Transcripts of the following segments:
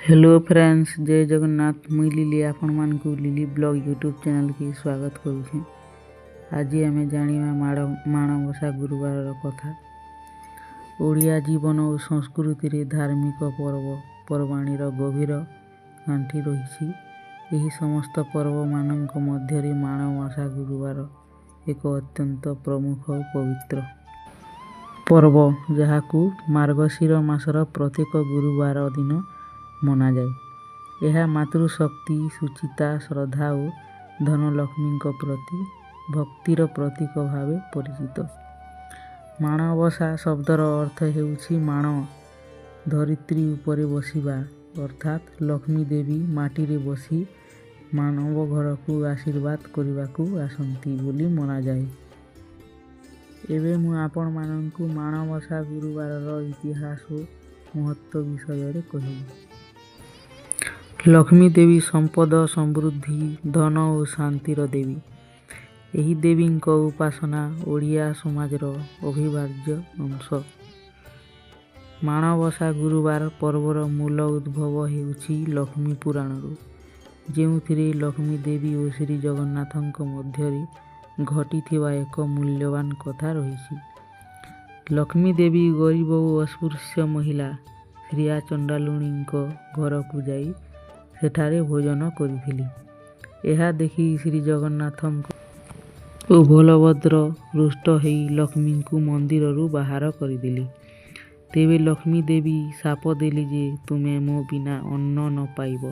Hello friends, ଜୟ ଜଗନ୍ନାଥ। ମୁଇଁ ଲିଲି, ଆପଣମାନଙ୍କୁ Lili blog YouTube ଚ୍ୟାନେଲ୍କି ସ୍ୱାଗତ କରୁଛେଁ। ଆଜି ଆମେ ଜାଣିବା ମାଣବସା ଗୁରୁବାରର କଥା। ଓଡ଼ିଆ ଜୀବନ ଓ ସଂସ୍କୃତିରେ ଧାର୍ମିକ ପର୍ବପର୍ବାଣୀର ଗଭୀର ଗାଣ୍ଠି ରହିଛି। ଏହି ସମସ୍ତ ପର୍ବମାନଙ୍କ ମଧ୍ୟରେ ମାଣବସା ଗୁରୁବାର ଏକ ଅତ୍ୟନ୍ତ ପ୍ରମୁଖ ଓ ପବିତ୍ର ପର୍ବ, ଯାହାକୁ ମାର୍ଗଶିର ମାସର ପ୍ରତ୍ୟେକ ଗୁରୁବାର ଦିନ ମନାଯାଏ। ଏହା ମାତୃଶକ୍ତି, ଶୁଚିତା, ଶ୍ରଦ୍ଧା ଓ ଧନଲକ୍ଷ୍ମୀଙ୍କ ପ୍ରତି ଭକ୍ତିର ପ୍ରତୀକ ଭାବେ ପରିଚିତ। ମାଣବସା ଶବ୍ଦର ଅର୍ଥ ହେଉଛି ମାଣ ଧରିତ୍ରୀ ଉପରେ ବସିବା, ଅର୍ଥାତ୍ ଲକ୍ଷ୍ମୀ ଦେବୀ ମାଟିରେ ବସି ମାନବ ଘରକୁ ଆଶୀର୍ବାଦ କରିବାକୁ ଆସନ୍ତି ବୋଲି ମନାଯାଏ। ଏବେ ମୁଁ ଆପଣମାନଙ୍କୁ ମାଣବସା ଗୁରୁବାରର ଇତିହାସ ଓ ମହତ୍ତ୍ୱ ବିଷୟରେ କହିବି। ଲକ୍ଷ୍ମୀ ଦେବୀ ସମ୍ପଦ, ସମୃଦ୍ଧି, ଧନ ଓ ଶାନ୍ତିର ଦେବୀ। ଏହି ଦେବୀଙ୍କ ଉପାସନା ଓଡ଼ିଆ ସମାଜର ଅବିଭାଜ୍ୟ ଅଂଶ। ମାଣବସା ଗୁରୁବାର ପର୍ବର ମୂଳ ଉଦ୍ଭବ ହେଉଛି ଲକ୍ଷ୍ମୀ ପୁରାଣରୁ, ଯେଉଁଥିରେ ଲକ୍ଷ୍ମୀ ଦେବୀ ଓ ଶ୍ରୀଜଗନ୍ନାଥଙ୍କ ମଧ୍ୟରେ ଘଟିଥିବା ଏକ ମୂଲ୍ୟବାନ କଥା ରହିଛି। ଲକ୍ଷ୍ମୀ ଦେବୀ ଗରିବ ଓ ଅସ୍ପୃଶ୍ୟ ମହିଳା ଶ୍ରୀୟା ଚଣ୍ଡାଳୁଣୀଙ୍କ ଘରକୁ ଯାଇ ସେଠାରେ ଭୋଜନ କରିଥିଲେ। ଏହା ଦେଖି ଶ୍ରୀଜଗନ୍ନାଥ ଓ ବଳଭଦ୍ର ରୁଷ୍ଟ ହୋଇ ଲକ୍ଷ୍ମୀଙ୍କୁ ମନ୍ଦିରରୁ ବାହାର କରିଦେଲେ। ତେବେ ଲକ୍ଷ୍ମୀ ଦେବୀ ଶାପ ଦେଲେ ଯେ ତୁମେ ମୋ ବିନା ଅନ୍ନ ନ ପାଇବ।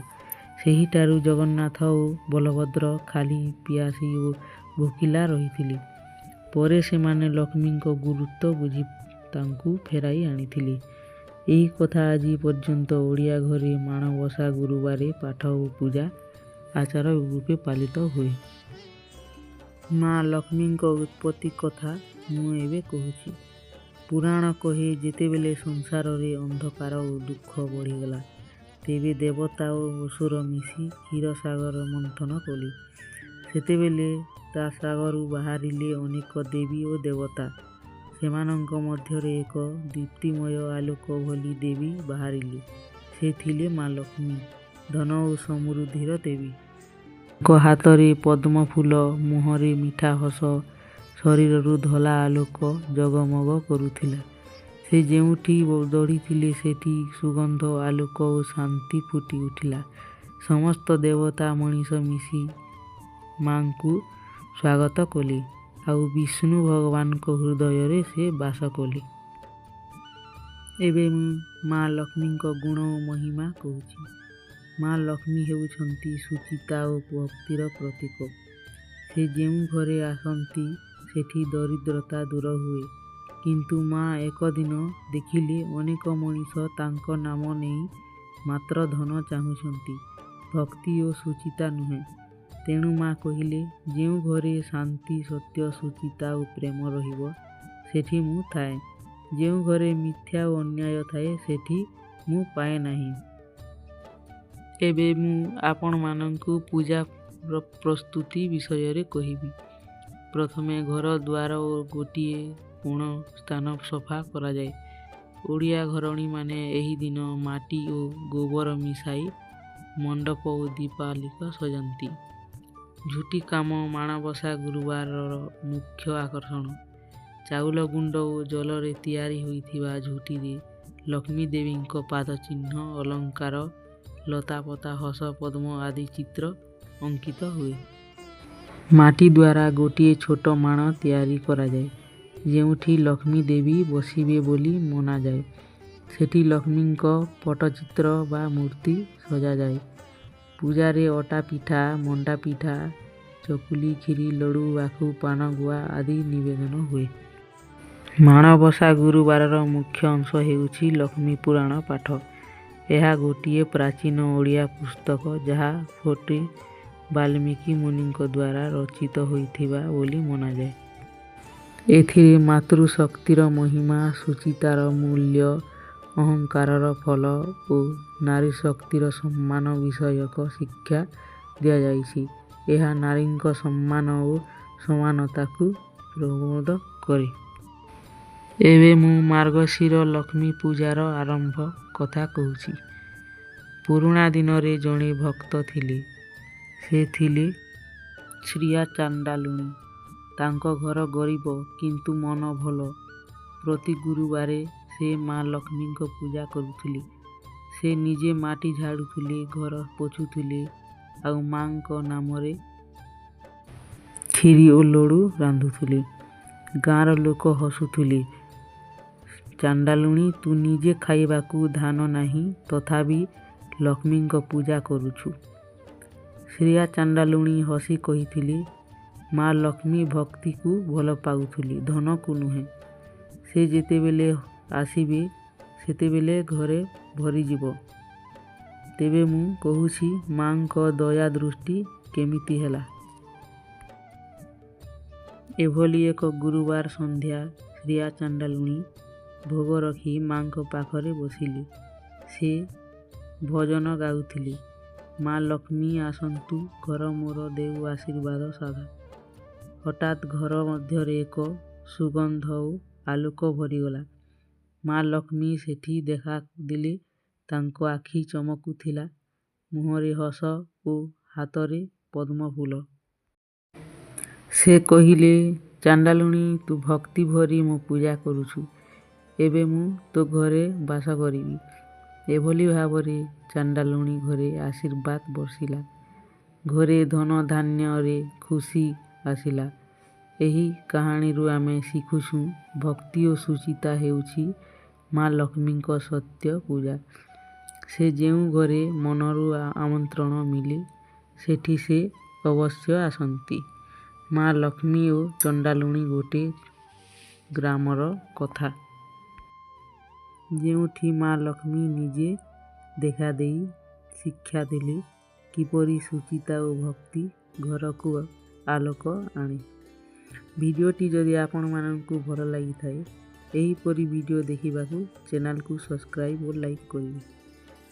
ସେହିଠାରୁ ଜଗନ୍ନାଥ ଓ ବଳଭଦ୍ର ଖାଲି ପିଆସୀ ଓ ଭୋକିଲା ରହିଥିଲେ। ପରେ ସେମାନେ ଲକ୍ଷ୍ମୀଙ୍କ ଗୁରୁତ୍ୱ ବୁଝି ତାଙ୍କୁ ଫେରାଇ ଆଣିଥିଲେ। ଏହି କଥା ଆଜି ପର୍ଯ୍ୟନ୍ତ ଓଡ଼ିଆ ଘରେ ମାଣବସା ଗୁରୁବାର ପାଠ ଓ ପୂଜା ଆଚାର ରୂପେ ପାଳିତ ହୁଏ। ମା ଲକ୍ଷ୍ମୀଙ୍କ ଉତ୍ପତ୍ତି କଥା ମୁଁ ଏବେ କହୁଛି। ପୁରାଣ କହେ, ଯେତେବେଳେ ସଂସାରରେ ଅନ୍ଧକାର ଓ ଦୁଃଖ ବଢ଼ିଗଲା, ତେବେ ଦେବତା ଓ ଅସୁର ମିଶି କ୍ଷୀରସାଗର ମନ୍ଥନ କଲେ। ସେତେବେଳେ ତା ସାଗରରୁ ବାହାରିଲେ ଅନେକ ଦେବୀ ଓ ଦେବତା। ସେମାନଙ୍କ ମଧ୍ୟରେ ଏକ ଦୀପ୍ତିମୟ ଆଲୋକ ଭଳି ଦେବୀ ବାହାରିଲେ। ସେ ଥିଲେ ମା ଲକ୍ଷ୍ମୀ, ଧନ ଓ ସମୃଦ୍ଧିର ଦେବୀ। ତାଙ୍କ ହାତରେ ପଦ୍ମଫୁଲ, ମୁହଁରେ ମିଠା ହସ, ଶରୀରରୁ ଧଳା ଆଲୋକ ଜଗମଗ କରୁଥିଲା। ସେ ଯେଉଁଠି ଦୌଡ଼ିଥିଲେ, ସେଠି ସୁଗନ୍ଧ, ଆଲୋକ ଓ ଶାନ୍ତି ଫୁଟିଉଠିଲା। ସମସ୍ତ ଦେବତା ମଣିଷ ମିଶି ମା'ଙ୍କୁ ସ୍ୱାଗତ କଲେ, ଆଉ ବିଷ୍ଣୁ ଭଗବାନଙ୍କ ହୃଦୟରେ ସେ ବାସ କଲେ। ଏବେ ମୁଁ ମା ଲକ୍ଷ୍ମୀଙ୍କ ଗୁଣ ଓ ମହିମା କହୁଛି। ମା ଲକ୍ଷ୍ମୀ ହେଉଛନ୍ତି ଶୁଚିତା ଓ ଭକ୍ତିର ପ୍ରତୀକ। ସେ ଯେଉଁ ଘରେ ଆସନ୍ତି, ସେଠି ଦରିଦ୍ରତା ଦୂର ହୁଏ। କିନ୍ତୁ ମା ଏକଦିନ ଦେଖିଲେ, ଅନେକ ମଣିଷ ତାଙ୍କ ନାମ ନେଇ ମାତ୍ର ଧନ ଚାହୁଁଛନ୍ତି, ଭକ୍ତି ଓ ଶୁଚିତା ନୁହେଁ। ତେଣୁ ମା କହିଲେ, ଯେଉଁ ଘରେ ଶାନ୍ତି, ସତ୍ୟ, ଶୁଚିତା ଓ ପ୍ରେମ ରହିବ, ସେଠି ମୁଁ ଥାଏ। ଯେଉଁ ଘରେ ମିଥ୍ୟା ଓ ଅନ୍ୟାୟ ଥାଏ, ସେଠି ମୁଁ ପାଏ ନାହିଁ। ଏବେ ମୁଁ ଆପଣମାନଙ୍କୁ ପୂଜା ପ୍ରସ୍ତୁତି ବିଷୟରେ କହିବି। ପ୍ରଥମେ ଘର ଦ୍ୱାର ଓ ଗୋଟିଏ କୋଣ ସ୍ଥାନ ସଫା କରାଯାଏ। ଓଡ଼ିଆ ଘରଣୀମାନେ ଏହି ଦିନ ମାଟି ଓ ଗୋବର ମିଶାଇ ମଣ୍ଡପ ଓ ଦୀପାଲିକ ସଜାନ୍ତି। ଝୋଟି କାମ ମାଣବସା ଗୁରୁବାରର ମୁଖ୍ୟ ଆକର୍ଷଣ। ଚାଉଳ ଗୁଣ୍ଡ ଓ ଜଳରେ ତିଆରି ହୋଇଥିବା ଝୋଟିରେ ଲକ୍ଷ୍ମୀ ଦେବୀଙ୍କ ପାଦଚିହ୍ନ, ଅଳଙ୍କାର, ଲତାପତା, ହସ, ପଦ୍ମ ଆଦି ଚିତ୍ର ଅଙ୍କିତ ହୁଏ। ମାଟି ଦ୍ୱାରା ଗୋଟିଏ ଛୋଟ ମାଣ ତିଆରି କରାଯାଏ, ଯେଉଁଠି ଲକ୍ଷ୍ମୀ ଦେବୀ ବସିବେ ବୋଲି ମନାଯାଏ। ସେଠି ଲକ୍ଷ୍ମୀଙ୍କ ପଟ୍ଟଚିତ୍ର ବା ମୂର୍ତ୍ତି ସଜାଯାଏ। ପୂଜାରେ ଅଟା ପିଠା, ମଣ୍ଡା ପିଠା, ଚକୁଳି, କ୍ଷୀରି, ଲଡ଼ୁ, ଆଖୁ, ପାନ, ଗୁଆ ଆଦି ନିବେଦନ ହୁଏ। ମାଣବସା ଗୁରୁବାରର ମୁଖ୍ୟ ଅଂଶ ହେଉଛି ଲକ୍ଷ୍ମୀ ପୁରାଣ ପାଠ। ଏହା ଗୋଟିଏ ପ୍ରାଚୀନ ଓଡ଼ିଆ ପୁସ୍ତକ, ଯାହା ପରେ ବାଲ୍ମୀକି ମୁନିଙ୍କ ଦ୍ୱାରା ରଚିତ ହୋଇଥିବା ବୋଲି ମନାଯାଏ। ଏଥିରେ ମାତୃଶକ୍ତିର ମହିମା, ଶୁଚିତାର ମୂଲ୍ୟ, ଅହଙ୍କାରର ଫଳ ଓ ନାରୀଶକ୍ତିର ସମ୍ମାନ ବିଷୟକ ଶିକ୍ଷା ଦିଆଯାଇଛି। ଏହା ନାରୀଙ୍କ ସମ୍ମାନ ଓ ସମାନତାକୁ ପ୍ରବୋଧ କରେ। ଏବେ ମୁଁ ମାର୍ଗଶିର ଲକ୍ଷ୍ମୀ ପୂଜାର ଆରମ୍ଭ କଥା କହୁଛି। ପୁରୁଣା ଦିନରେ ଜଣେ ଭକ୍ତ ଥିଲେ। ସେ ଥିଲେ ଶ୍ରୀୟା ଚାଣ୍ଡାଳୁଣୀ। ତାଙ୍କ ଘର ଗରିବ, କିନ୍ତୁ ମନ ଭଲ। ପ୍ରତି ଗୁରୁବାରେ ସେ ମା ଲକ୍ଷ୍ମୀଙ୍କ ପୂଜା କରୁଥିଲେ। ସେ ନିଜେ ମାଟି ଝାଡ଼ୁଥିଲେ, ଘର ପୋଛୁଥିଲେ ଆଉ ମା'ଙ୍କ ନାମରେ ଖିରି ଓ ଲଡୁ ରାନ୍ଧୁଥିଲେ। ଗାଁର ଲୋକ ହସୁଥିଲେ, ଚାଣ୍ଡାଳୁଣୀ, ତୁ ନିଜେ ଖାଇବାକୁ ଧାନ ନାହିଁ, ତଥାପି ଲକ୍ଷ୍ମୀଙ୍କ ପୂଜା କରୁଛୁ। ଶ୍ରୀୟା ଚାଣ୍ଡାଳୁଣୀ ହସି କହିଥିଲେ, ମା ଲକ୍ଷ୍ମୀ ଭକ୍ତିକୁ ଭଲ ପାଉଥିଲେ, ଧନକୁ ନୁହେଁ। ସେ ଯେତେବେଳେ ଆସିବେ, ସେତେବେଳେ ଘରେ ଭରିଯିବ। ତେବେ ମୁଁ କହୁଛି ମା'ଙ୍କ ଦୟା ଦୃଷ୍ଟି କେମିତି ହେଲା। ଏଭଳି ଏକ ଗୁରୁବାର ସନ୍ଧ୍ୟା, ଶ୍ରୀୟା ଚାଣ୍ଡାଳୁଣୀ ଭୋଗ ରଖି ମା'ଙ୍କ ପାଖରେ ବସିଲେ। ସେ ଭଜନ ଗାଉଥିଲେ, ମା ଲକ୍ଷ୍ମୀ ଆସନ୍ତୁ ଘର ମୋର ଦେଉ ଆଶୀର୍ବାଦ ସଦା। ହଠାତ୍ ଘର ମଧ୍ୟରେ ଏକ ସୁଗନ୍ଧ ଓ ଆଲୋକ ଭରିଗଲା। ମା ଲକ୍ଷ୍ମୀ ସେଠି ଦେଖାଦେଲେ। ତାଙ୍କ ଆଖି ଚମକୁଥିଲା, ମୁହଁରେ ହସ ଓ ହାତରେ ପଦ୍ମଫୁଲ। ସେ କହିଲେ, ଚାଣ୍ଡାଳୁଣୀ, ତୁ ଭକ୍ତି ଭରି ମୋ ପୂଜା କରୁଛୁ, ଏବେ ମୁଁ ତୋ ଘରେ ବାସ କରିବି। ଏଭଳି ଭାବରେ ଚାଣ୍ଡାଳୁଣୀ ଘରେ ଆଶୀର୍ବାଦ ବର୍ଷିଲା। ଘରେ ଧନଧାନ୍ୟରେ ଖୁସି ଆସିଲା। ଏହି କାହାଣୀରୁ ଆମେ ଶିଖୁଛୁ, ଭକ୍ତି ଓ ଶୁଚିତା ହେଉଛି ମା ଲକ୍ଷ୍ମୀଙ୍କ ସତ୍ୟ ପୂଜା। ସେ ଯେଉଁ ଘରେ ମନରୁ ଆମନ୍ତ୍ରଣ ମିଳେ, ସେଠି ସେ ଅବଶ୍ୟ ଆସନ୍ତି। ମା ଲକ୍ଷ୍ମୀ ଓ ଚଣ୍ଡାଳୁଣୀ ଗୋଟେ ଗ୍ରାମର କଥା। ଯେଉଁଠି ମା ଲକ୍ଷ୍ମୀ ନିଜେ ଦେଖାଦେଇ ଶିକ୍ଷା ଦେଲେ କିପରି ଶୁଚିତା ଓ ଭକ୍ତି ଘରକୁ ଆଲୋକ ଆଣେ। ଭିଡ଼ିଓଟି ଯଦି ଆପଣମାନଙ୍କୁ ଭଲ ଲାଗିଥାଏ, ଏହିପରି ଭିଡ଼ିଓ ଦେଖିବାକୁ ଚ୍ୟାନେଲକୁ ସବସ୍କ୍ରାଇବ୍ ଓ ଲାଇକ୍ କରିବେ।